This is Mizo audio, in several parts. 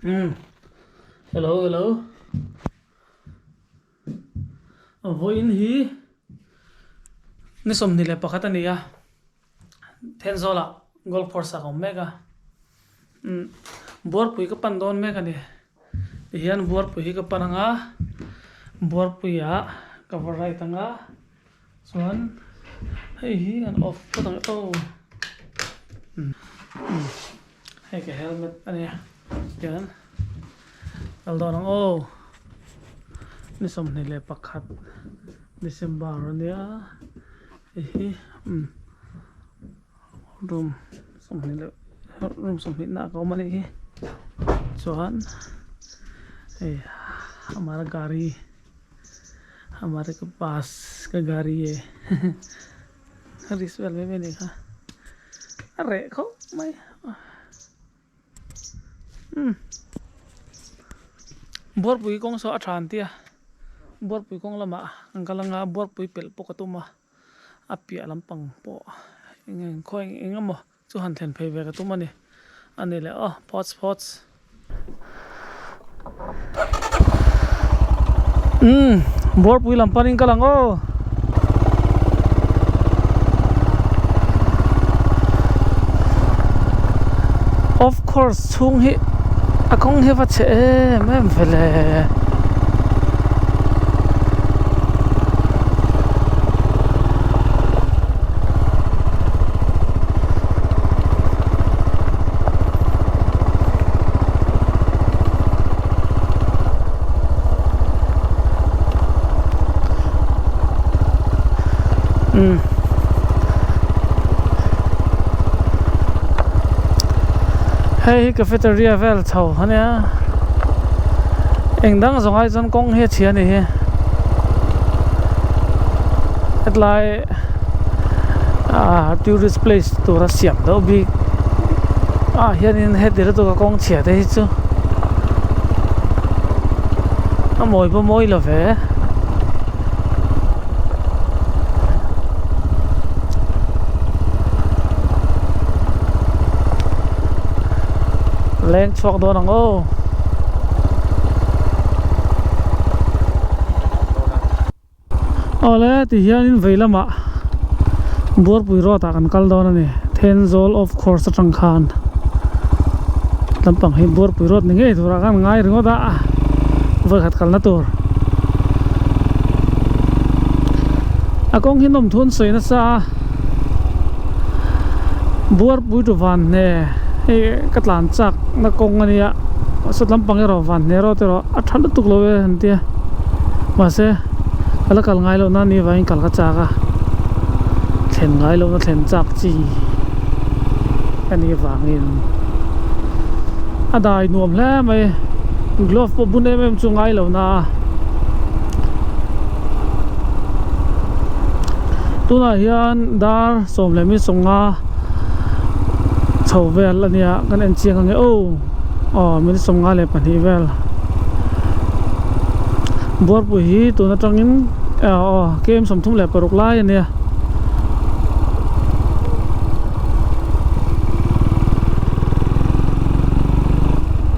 Umm hello hello vawiin hi ni 21 a ni a Thenzawlah golf course ah ka awm mek a umm buarpui ka pan dawn mek a ni tihian buarpui hi ka pan ang a buarpuiah ka va ride ang a chuan hei hi an off phawt ang aw umm hei ka helmet a nia tihian kal dawn ang aw ni 21 December a nia hei hi umm room sawmhnih leh room sawmhnih na ah ka awm a nih hi chuan hei hamara gari hamara ka bus ka gari e risk vel mai mai a nih kha a reh khawp mai umm buarpui kawng saw a tha an tia buarpui kawng lamah an kal anga buarpui pelh pawh ka tum a a piah lampang pawh eng eng khaw eng eng emaw chu han thlen phei ve ka tum a ni a ni leh aw phawts phawts umm buarpui lam panin ka lang aw. Of course chhung hi a kawng hi a va chhe em em ve le. Umm hei hi cafeteria vel chho a nia eng dang zawng ai chuan kawng hi a chhia a ni hi hetlai ah tourist place tura siam deuh bik ah hianin heti lutuk a kawng chhia te hi chu a mawi pawh mawi lo ve. Leng chhuak dawn ang aw. Awle ti hianin vei lamah Buarpui road ah kan kal dawn a ni Thenzawl off course atang khan lampang hi Buarpui road ni ngei turah khan ngai ringawt a vawikhat kalna tur a kawng hi nawm thu an sawi nasa a Buarpui tu van hne hei ka tlan chak na kawng a nia sawt lampang erawh van hne erawh te erawh a tha lutuk lo e an tia mahse ka la kal ngai loh na ni vangin kal ka chak a thlen ngai lohna thlen chak chi a nih vangin a dai nuam hle mai glove pawh bun em em chu ngai lo na a tunah hian dar sawm leh mi sawnga chho vel a nia kan en chiang ang e aw aw min 52 vel buarpui hi tun atangin aw km 36 lai a nia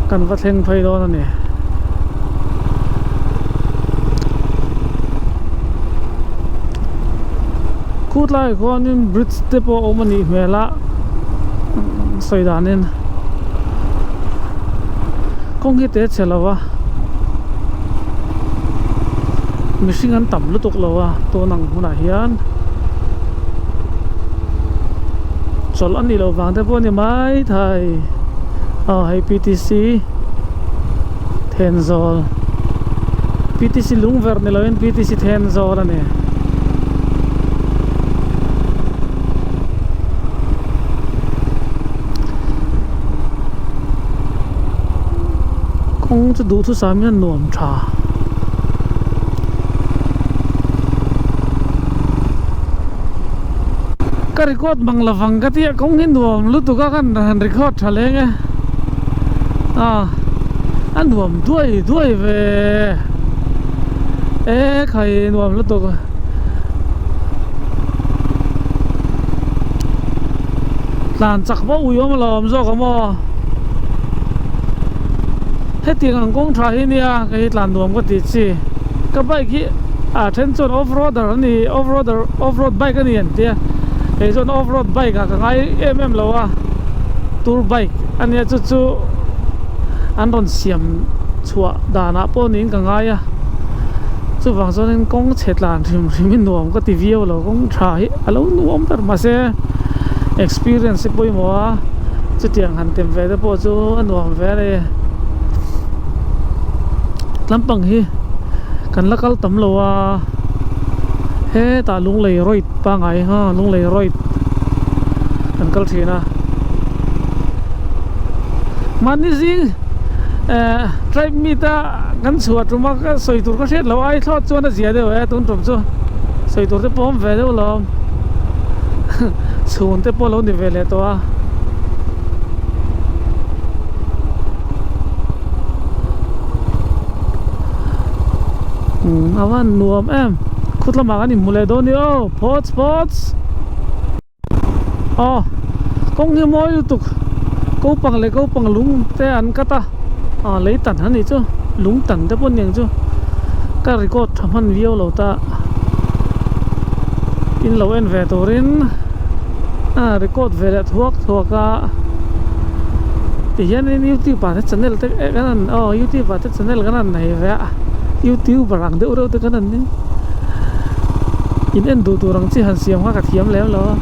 kan va thleng phei dawn a ni khutlai khuanin bridge te pawh a awm a nih hmel a sawi danin. Kawng hi te chhe lo a mihring an tam lutuk lo a tun ang hunah hian chawlh a nih loh vang te pawh a ni maithei aw hei P T C Thenzawl P T C Lungverh ni lovin P T C Thenzawl a ni. Kawng chu duhthusam in a nuam tha. Ka record mang lovang ka tia kawng hi nuam lutuk a kan han record tha leng e. A a nuam duai duai ve e khai nuam lutuk. Tlan chak pawh ui awm lo awm zawk ang maw? Hetiang ang kawng tha hi nia kei hi tlan nuam ka tih chi. Ka bike hi a then chuan off roader a ni off roader off road bike a ni an tia. Kei chuan off road bike ah ka ngai em em lo a tour bike a nia chu chu an rawn siam chhuah danah pawh niin ka ngai a. Chuvang chuanin kawng chhe tlan hrim hrim hi nuam ka ti viau lo kawng tha hi a lo nuam ber mahse experience hi pawimawh a chutiang han tem ve te pawh chu a nuam ve a ni. Tlampang hi kan la kal tam lo a hetah lunglei rawih pangngai ha lunglei rawih kan kal thin a mahni zing eh tribe meet a kan chhuah tum a ka sawi tur ka hriat loh ai thlawt chuan a zia deuh e tun tum chu sawi tur te pawh awm ve deuh lo chhun te pawh a lo ni ve leh tawh a. Umm a van nuam em khut lamah kan inhmu leh dawn ni aw phawts phawts aw kawng hi mawi lutuk kopang leh kopang lung te an cut a ah lei tan a nih chu lung tan te pawh aniang chu ka record tha hman viau lo ta in lo en ve turin a record ve leh thuak thuak a. Ti hianin youtube ah te channel te kan han aw youtube ah te channel kan han nei ve a youtuber ang deuh reuh te kan han ni in en duh tur ang chi han siam kha ka thiam lem lo a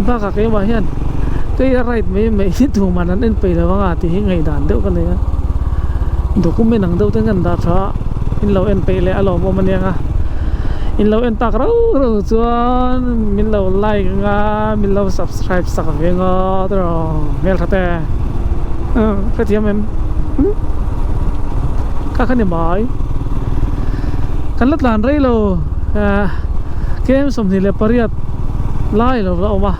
bakah keimah hian kei a right mai mai hi tuman an en peih lo anga tih hi ngaihdan deuh ka nei a document ang deuh te kan dah tha a in lo en peih leh a lawmawm aniang a in lo en tak rauh rauh chuan min lo like anga min lo subscribe sak ve ngawt rawh hmel tha te hrethiam em kha kha ni mai kan la tlan rei lo kem 28 lai lo la awm a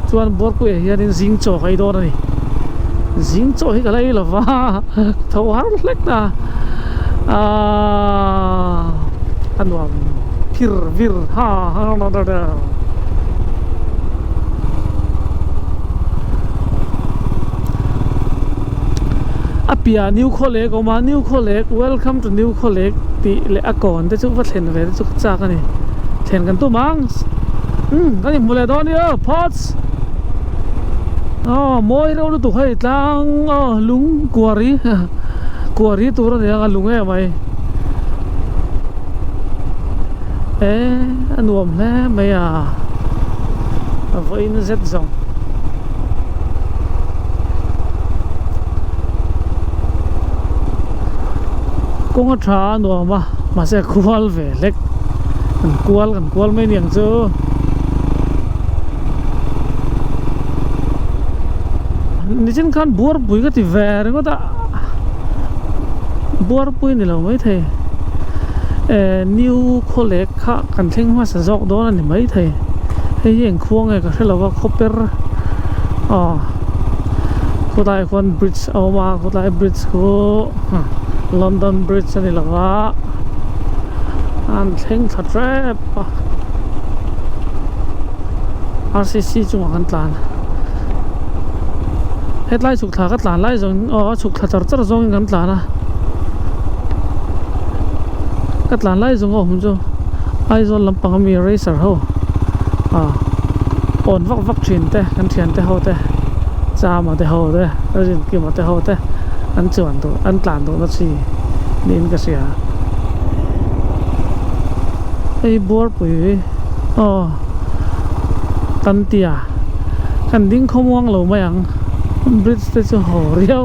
chuan buarpuiah hianin zing chaw ka ei dawn a ni zing chaw hi ka la ei lo va tho har hlek a aaa a nuam phir vir ha ha. A piah New Khawlek a awm a New Khawlek welcome to New Khawlek tih leh a kawn te chu va thlen ve te chu ka chak a ni thlen kan tum ang umm kan inhmu leh dawn nia phawts aw mawi reuh lutuk hei tlang aw lung kuari kuari tur a ni ang a lung em mai e a nuam hle mai a a vawiin zet zawng. Kawng a tha a nuam a mahse a khual ve hlek kan kual kan kual mai aniang chu nichin khan buarpui ka ti ve ringawt a buarpui ni lo maithei eh new khawlek kha kan thleng hmasa zawk dawn a ni maithei hei hi eng khua nge ka hre lo va khawper aw khawtlai khuan bridge a awm a khawtlai bridge khu London bridge a ni lo va an thleng thla tep a R_C_C chungah kan tlan hetlai chhuk thla ka tlan lai zawng aw a chhuk thla char char zawngin kan tlan a ka tlan lai zawng a awm chu Aizawl lampang ami racer ho ah awn vak vak thin te kan thian te ho te Chama te ho te Rinkima te ho te an chuan duh an tlan duh na chi niin ka hria hei buarpui aw Tantia kan ding khawmuang lo mai ang bridge te chu haw riau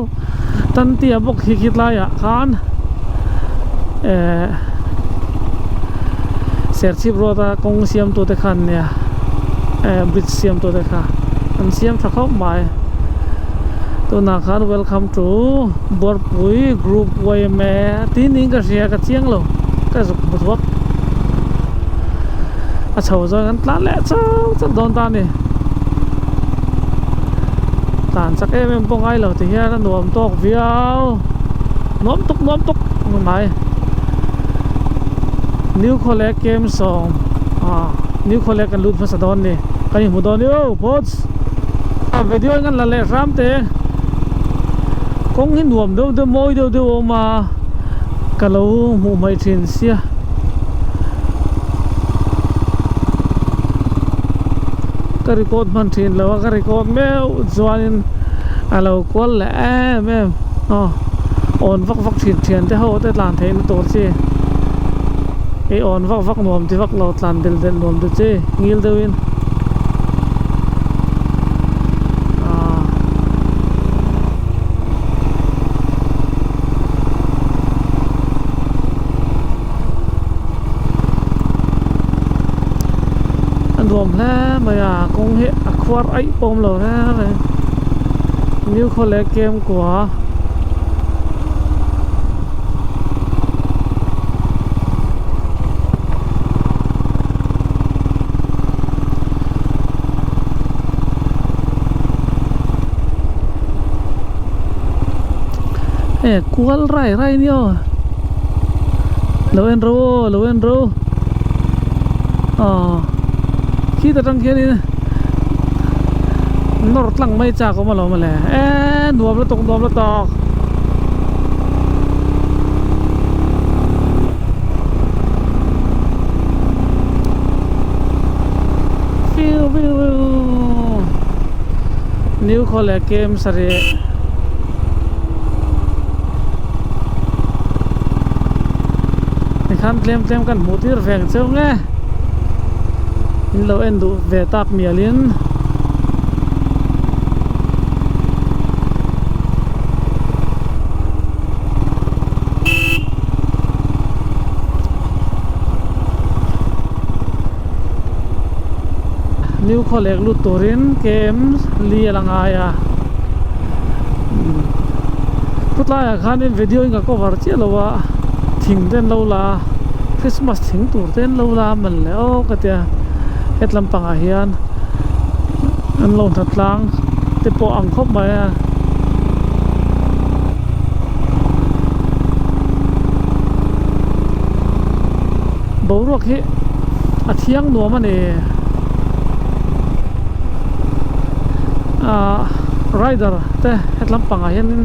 Tantia bawk hi khilaiah khan eh Serchhip road a kawng siam tu te khan nia eh bridge siam tu te kha an siam tha khawp mai tunah khan welcome to Buarpui group yma tih niin ka hria ka chiang lo ka zuk hmu thuak a chho zawng an tlan leh chauh chauh dawn ta a ni tlan chak em em pawh ngai lo ti hian a nuam tawk viau nuam tuk nuam tuk mai. New Khawlek kem sawm ah New Khawlek kan lut hmasa dawn ni kan inhmu dawn ni aw phawts video in kan la leh hram te. Kawng hi nuam deuh deuh mawi deuh deuh a awm a ka lo hmuh hmaih thin sia. Ka record hman thin lo a ka record meuh chuanin a lo kual leh em em aw awn vak vak thin thian te ho te tlan theihna tur chi ei awn vak vak nuam ti vak lo tlan del del nuam ti chi ngil deuhin. A nuam hle mai a kawng hi a khuar aih pawh a awm lo reng reng new khawleh kem kua. E kual rai rai nia aw lo en ro aw lo en ro aw khit atang khianin nawr tlang mai chak awm alawm mawle e nuam lutuk nuam lutuk. Fiu fiu fiu New Khawleh Kem sarih Tikhan tlem tlem kan hmuh tir ve ang cheu nge In lo en duh ve tak mial in. New Khawlek lut turin KM li a la ngai a Thutlaiah khanin video in ka cover chiah lo a thing te an lo la a Christmas thing tur te an lo la a man leh awk a tia hetlam pangah hian an lo hnatlang te pawh ang khawp mai a. Boruak hi a thiang nuam a ni ahh rider te hetlam pangah hianin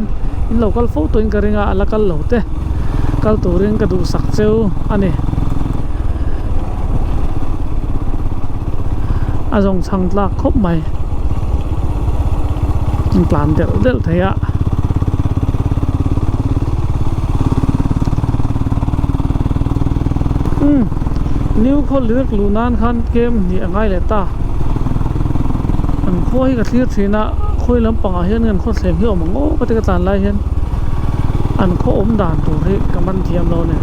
in lo kal fo tawhin ka ring a a la kal lo te kal turin ka duhsak cheu a ni a zawng chhang tlak khawp mai an tlan delh delh thei a. Umm new khaw lirk luh nan khan kem hnih a ngai leh ta an khua hi ka thlir thin a khawi lampangah hian an khaw thleng hi a awm ang aw ka ti ka tlan lai hian an khaw awm dan tur hi ka man thiam lo a ni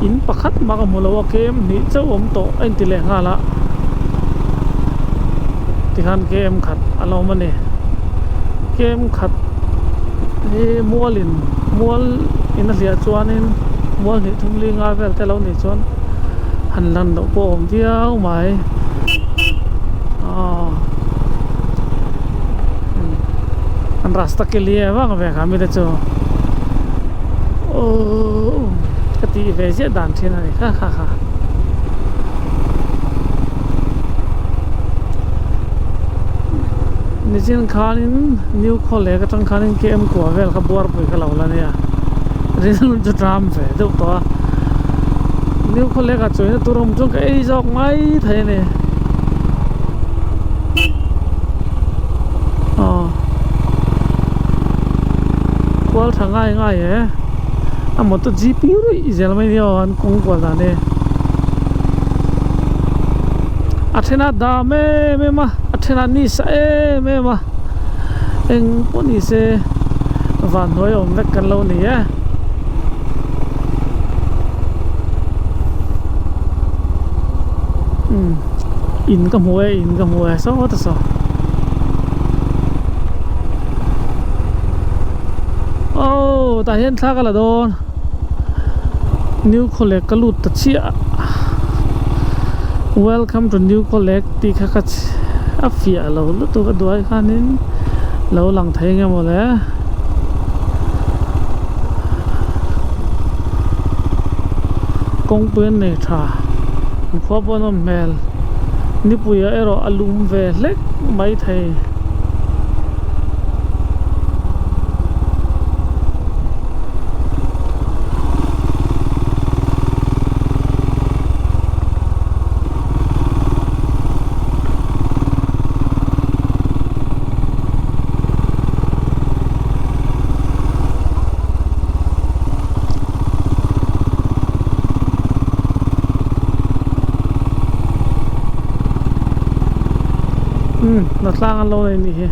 in pakhat mah ka hmu lo a kem hnih chauh a awm tawh a inti leh nghal a tikhan kem khat a la awm a ni kem khat hi mualin mual in a hliah chuanin mual hnih thum li nga vel te lo nih chuan han lan loh pawh a awm viau mai aw an rasta ke li em vang ve kha mi te chu aww ka tih ve ziah dan thin a ni kha kha kha. Nichin khanin New Khawlek atang khanin KM kua vel kha buarpui kha lo la nia rilru chu tram ve deuh tawh a New Khawlek ah chuaina tur awm chuan ka ei zawk mai thei a ni aw kual tha ngai ngai e a motor G_p ruih zel mai nia aw an kawng kual dan hi a then a dam em em a a then a ni sa em em a eng pawh ni se van hnuai awm vek kan lo ni e. Umm in ka hmu e in ka hmu e saw ta saw aw tah hian thla ka la dawn. New Khawlek ka lut ta chiah Welcome to New Khawlek tih kha ka a fiah lo lutuk a duai khanin lo lang thei nge maw le kawngpui an nei tha an khua pawh a nawm hmel nipui ah erawh a lum ve hlek mai thei. Umm hnatlang an lo nei nih hi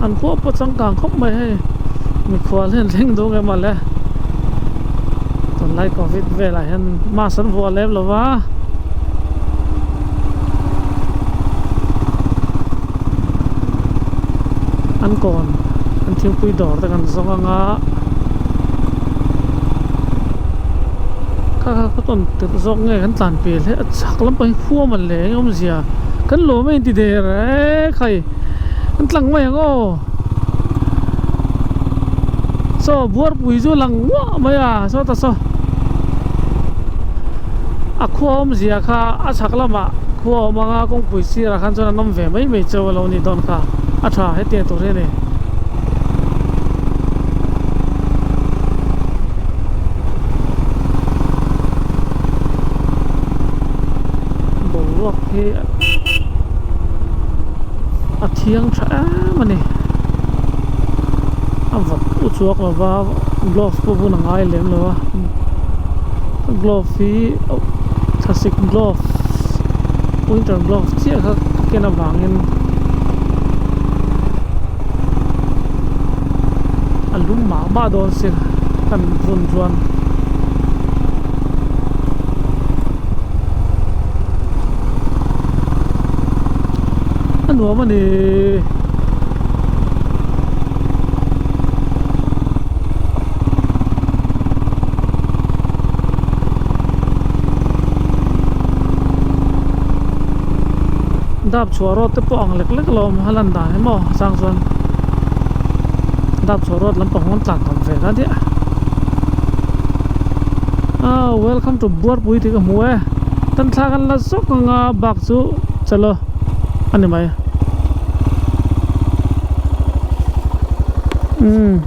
an khua pawh changkang khawp mai hei mikhual hian thleng duh nge mawle tunlai covid velah hian mask an vuah lem lo va. An kawn an thingpui dawr te kan zawng ang a kha kha ka tawn tirh zawk nge kan tlan pel hi a chhak lampang hi khua man leh eng awmzia kan lawm a inti der e khai an tlang mai ang aw saw buarpui chu a lang nguah mai a sawtah saw a khua awmzia kha a chhak lamah khua a awm ang a kawngpui sirah khan chuan an awm ve mai mai chauh a lo nih dawn kha a tha hetiang tur hi a ni. Boruak hi a thiang tha em a ni a vawt u chuak lo va glove pawh bun a ngai lem lo a glove hi thlasik glove winter glove chiah kha ka ken avangin a lum mah mah dawn si kan vun chuan. A nuam a ni. Dap chhuah road te pawh ang lek lek lo awm a lan dan hi maw a chang chuan dap chhuah road lampang an tlan tam ve ta diah ah welcome to Buarpui tih ka hmu e tan thla kan la zawk ang a bak chu chalo a ni mai umm.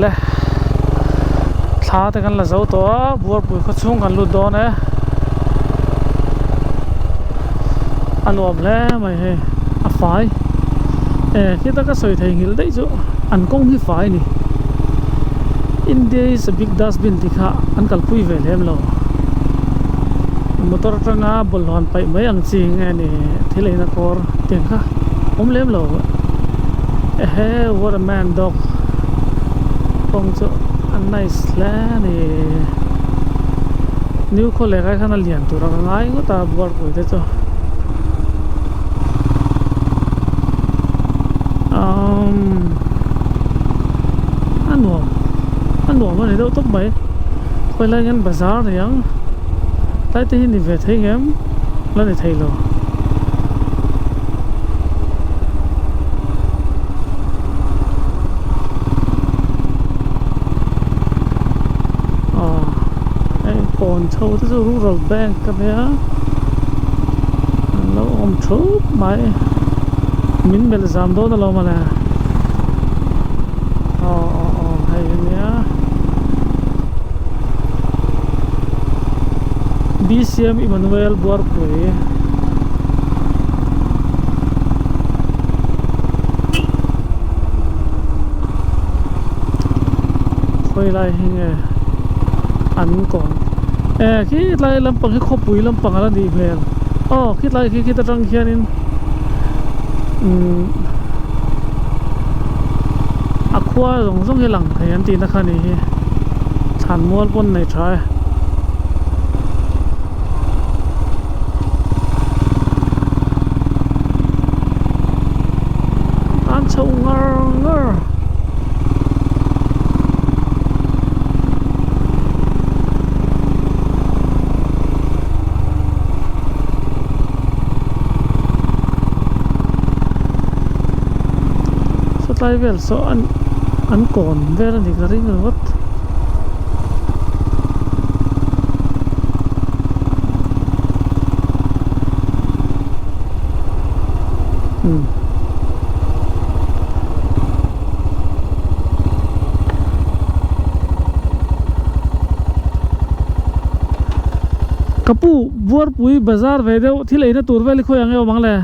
Le thla te kan la zo tawh a buarpui khaw chhung kan lut dawn e a nuam hle mai hei a fai e khita ka sawi thei nghilh daih chu an kawng hi fai a ni India is a big dustbin tih kha an kalpui ve lem lo motor atanga bawlhhlawh an paih mai ang chi nge ni thil eina kawr tiang kha awm lem lo ehe what a man dog kawng chu a nice hle a ni new khawlek ah khan a lian tur a ka ngai ngawt a buarpui te chu umm a nuam a nuam a ni deuh tawp mai. Khawi lai hian bazar ni ang tlai te hi ni ve thei ngem la ni thei lo. Aw hei kawn chho te chu rural bank a nia an lo awm thup mai min melh zam dawn alawm mawle aw aw aw hei ania. BCM Emmanuel Buarpui khawi lai hi nge an kawn e khi tlai lampang hi khawpui lampang ala nih hmel aw khi tlai khi khita tang khianin umm a khua zawng zawng hi lang thei an tihna kha a nih hi thlan mual pawn nei tha e. An chho ngar ngar. Satlai vel saw an an kawn vel a ni ka ring ringawt. Umm. Ka pu Buarpui bazar ve deuh thil eina tur vel hi khawi ang e awm ang le.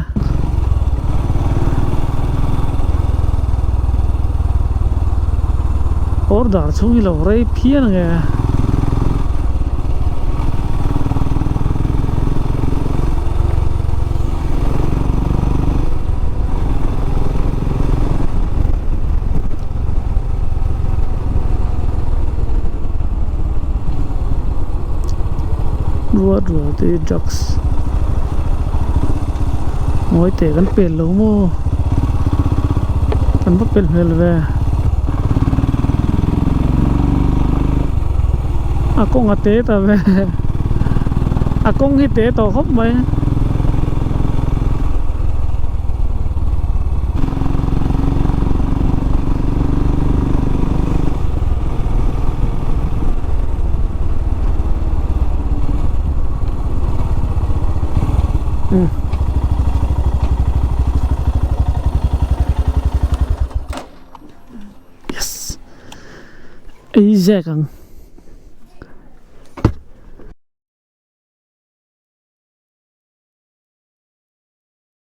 Order chhung hi lo rei phian ang e. Ruat rual te hi drugs ngawi teh kan pel lo maw kan va pel hmel ve a kawng a te ta ve a kawng hi te tawh khawp mai. Yes. Ei zek ang.